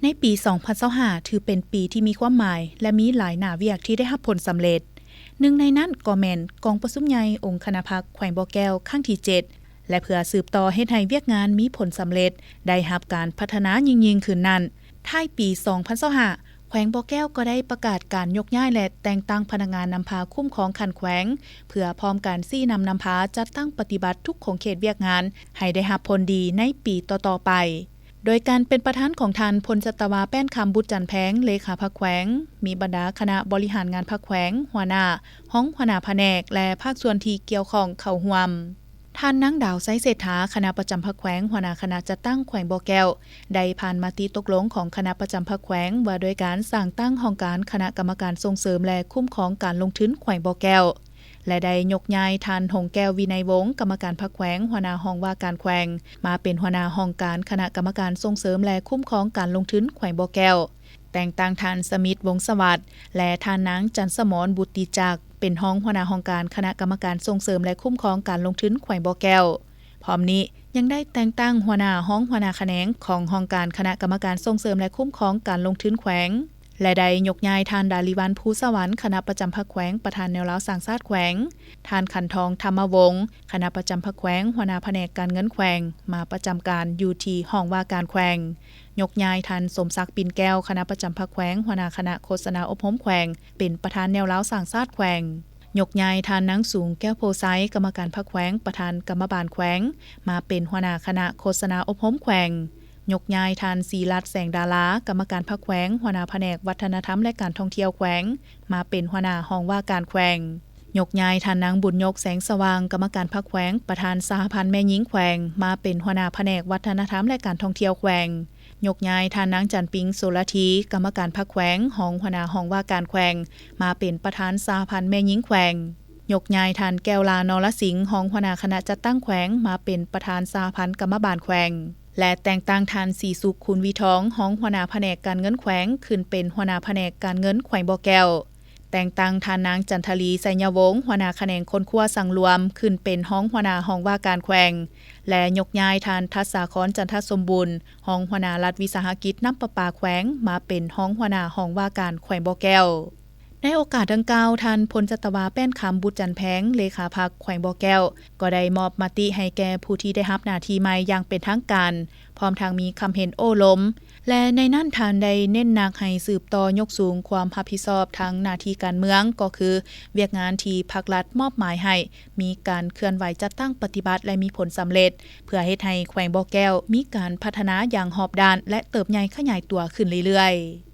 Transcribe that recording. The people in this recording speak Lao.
ໃນປີສອງພັນຊາວຫ້າ ຖືເປັນປີທີ່ມີຄວາມໝາຍ ແລະ ມີຫຼາຍໜ້າວຽກທີ່ໄດ້ຮັບຜົນສຳເລັດ. ໜຶ່ງໃນນັ້ນກໍແມ່ນກອງປະຊຸມໃຫຍ່ອົງຄະນະພັກແຂວງບໍ່ແກ້ວຄັ້ງທີເຈັດ ແລະ ເພື່ອສືບຕໍ່ເຮັດໃຫ້ວຽກງານມີຜົນສຳເລັດ, ໄດ້ຮັບການພັດທະນາຍິ່ງໆຂຶ້ນນັ້ນ, ທ້າຍປີສອງພັນຊາວຫ້າ ແຂວງບໍ່ແກ້ວກໍໄດ້ປະກາດການຍົກຍ້າຍ ແລະ ແຕ່ງຕັ້ງພະນັກງານນຳພາຄຸ້ມຄອງຂັ້ນແຂວງ ເພື່ອພ້ອມການຊີ້ນຳນຳພາຈັດຕັ້ງປະຕິບັດທຸກຂົງເຂດວຽກງານໃຫ້ໄດ້ຮັບຜົນດີໃນປີຕໍ່ໆໄປ. ໂດຍການເປັນປະທານຂອງທ່ານ ພົນຈັດຕະວາ ແປ້ນຄຳ ບຸດຈັນແພງ ເລຂາພັກແຂວງ, ມີບັນດາຄະນະບໍລິຫານງານພັກແຂວງ, ຫົວໜ້າ, ຮອງຫົວໜ້າພະແນກ ແລະ ພາກສ່ວນທີ່ກ່ຽວຂ້ອງເຂົ້າຮ່ວມ. ທ່ານນາງ ດາວ ໄຊເສດຖາ ຄະນະປະຈຳພັກແຂວງ, ຫົວໜ້າຄະນະຈັດຕັ້ງແຂວງບໍ່ແກ້ວ ໄດ້ຜ່ານມະຕິຕົກລົງຂອງຄະນະປະຈຳພັກແຂວງ ວ່າດ້ວຍການສ້າງຕັ້ງຫ້ອງການຄະນະກຳມະການສົ່ງເສີມ ແລະ ຄຸ້ມຄອງການລົງທຶນແຂວງບໍ່ແກ້ວ ແລະ ໄດ້ຍົກຍ້າຍທ່ານ ຫົງແກ້ວ ວິໄນວົງ ກຳມະການພັກແຂວງ, ຫົວໜ້າຫ້ອງວ່າການແຂວງ ມາເປັນຫົວໜ້າຫ້ອງການຄະນະກຳມະການສົ່ງເສີມ ແລະ ຄຸ້ມຄອງການລົງທຶນແຂວງບໍ່ແກ້ວ, ແຕ່ງຕັ້ງທ່ານ ສະມິດ ວົງສະຫວັດ ແລະ ທ່ານນາງ ຈັນສະໝອນ ບຸດຕິຈັກ ເປັນຮອງຫົວໜ້າຫ້ອງການຄະນະກຳມະການສົ່ງເສີມ ແລະ ຄຸ້ມຄອງການລົງທຶນແຂວງບໍ່ແກ້ວ. ພ້ອມນີ້ຍັງໄດ້ແຕ່ງຕັ້ງຫົວໜ້າ, ຮອງຫົວໜ້າຂະແໜງຂອງຫ້ອງການຄະນະກຳມະການສົ່ງເສີມ ແລະ ຄຸ້ມຄອງການລົງທຶນແຂວງ ແລະ ໄດ້ຍົກຍ້າຍທ່ານ ດາລິວັນ ພູສະຫວັນ ຄະນະປະຈຳພັກແຂວງ, ປະທານແນວລາວສ້າງຊາດແຂວງ, ທ່ານ ຂັນທອງ ທຳມະວົງ ຄະນະປະຈຳພັກແຂວງ, ຫົວໜ້າພະແນກການເງິນແຂວງ ມາປະຈຳການຢູ່ທີ່ຫ້ອງວ່າການແຂວງ, ຍົກຍ້າຍທ່ານ ສົມສັກ ປິ່ນແກ້ວ ຄະນະປະຈຳພັກແຂວງ, ຫົວໜ້າຄະນະໂຄສະນາອົບຮົມແຂວງ ເປັນປະທານແນວລາວສ້າງຊາດແຂວງ, ຍົກຍ້າຍທ່ານ ນາງ ສູງ ແກ້ວໂພໄຊ ກຳມະການພັກແຂວງ, ປະທານກຳມະບານແຂວງ ມາເປັນຫົວໜ້າຄະນະໂຄສະນາອົບຮົມແຂວງ, ຍົກຍ້າຍທ່ານ ສີລັດ ແສງດາລາ ກຳມະການພັກແຂວງ, ຫົວໜ້າພະແນກວັດທະນະທຳ ແລະ ການທ່ອງທ່ຽວແຂວງ ມາເປັນຫົວໜ້າຫ້ອງວ່າການແຂວງ, ຍົກຍ້າຍທ່ານນາງ ບຸນຍົກ ແສງສະຫວ່າງ ກຳມະການພັກແຂວງ, ປະທານສະຫະພັນແມ່ຍິງແຂວງ ມາເປັນຫົວໜ້າພະແນກວັດທະນະທຳ ແລະ ການທ່ອງທ່ຽວແຂວງ, ຍົກຍ້າຍທ່ານນາງ ຈັນປິງ ໂສລະທີ ກຳມະການພັກແຂວງ, ຮອງຫົວໜ້າຫ້ອງວ່າການແຂວງ ມາເປັນປະທານສະຫະພັນແມ່ຍິງແຂວງ, ຍົກຍ້າຍທ່ານ ແກ້ວລາ ນໍລະສິງ ຮອງຫົວໜ້າຄະນະຈັດຕັ້ງແຂວງ ມາເປັນປະທານສະຫະພັນກຳມະບານແຂວງ ແລະ ແຕ່ງຕັ້ງທ່ານ ສີສຸກ ຄູນວີທອງ ຮອງຫົວໜ້າພະແນກການເງິນແຂວງ ຂຶ້ນເປັນຫົວໜ້າພະແນກການເງິນແຂວງບໍ່ແກ້ວ, ແຕ່ງຕັ້ງທ່ານນາງ ຈັນທະລີ ໄຊຍະວົງ ຫົວໜ້າຂະແໜງຄົ້ນຄວ້າສັງລວມ ຂຶ້ນເປັນຮອງຫົວໜ້າຫ້ອງວ່າການແຂວງ ແລະ ຍົກຍ້າຍທ່ານ ທັດສາຄອນ ຈັນທະສົມບູນ ຮອງຫົວໜ້າລັດວິສາຫະກິດນ້ຳປະປາແຂວງ ມາເປັນຮອງຫົວໜ້າຫ້ອງວ່າການແຂວງບໍ່ແກ້ວ. ໃນໂອກາດດັ່ງກ່າວ, ທ່ານ ພົນຈັດຕະວາ ແປ້ນຄຳ ບຸດຈັນແພງ ເລຂາພັກແຂວງບໍ່ແກ້ວ ກໍໄດ້ມອບມະຕິໃຫ້ແກ່ຜູ້ທີ່ໄດ້ຮັບໜ້າທີ່ໃໝ່ຢ່າງເປັນທາງການ, ພ້ອມທັງມີຄຳເຫັນໂອ້ລົມ ແລະ ໃນນັ້ນທ່ານໄດ້ເນັ້ນໜັກໃຫ້ສືບຕໍ່ຍົກສູງຄວາມຮັບຜິດຊອບທາງໜ້າທີ່ການເມືອງ, ກໍຄືວຽກງານທີ່ພັກລັດມອບໝາຍໃຫ້ ມີການເຄື່ອນໄຫວຈັດຕັ້ງປະຕິບັດ ແລະ ມີຜົນສຳເລັດ, ເພື່ອເຮັດໃຫ້ແຂວງບໍ່ແກ້ວມີການພັດທະນາຢ່າງຮອບດ້ານ ແລະ ເຕີບໃຫຍ່ຂະຫຍາຍຕົວຂຶ້ນເລື້ອຍໆ.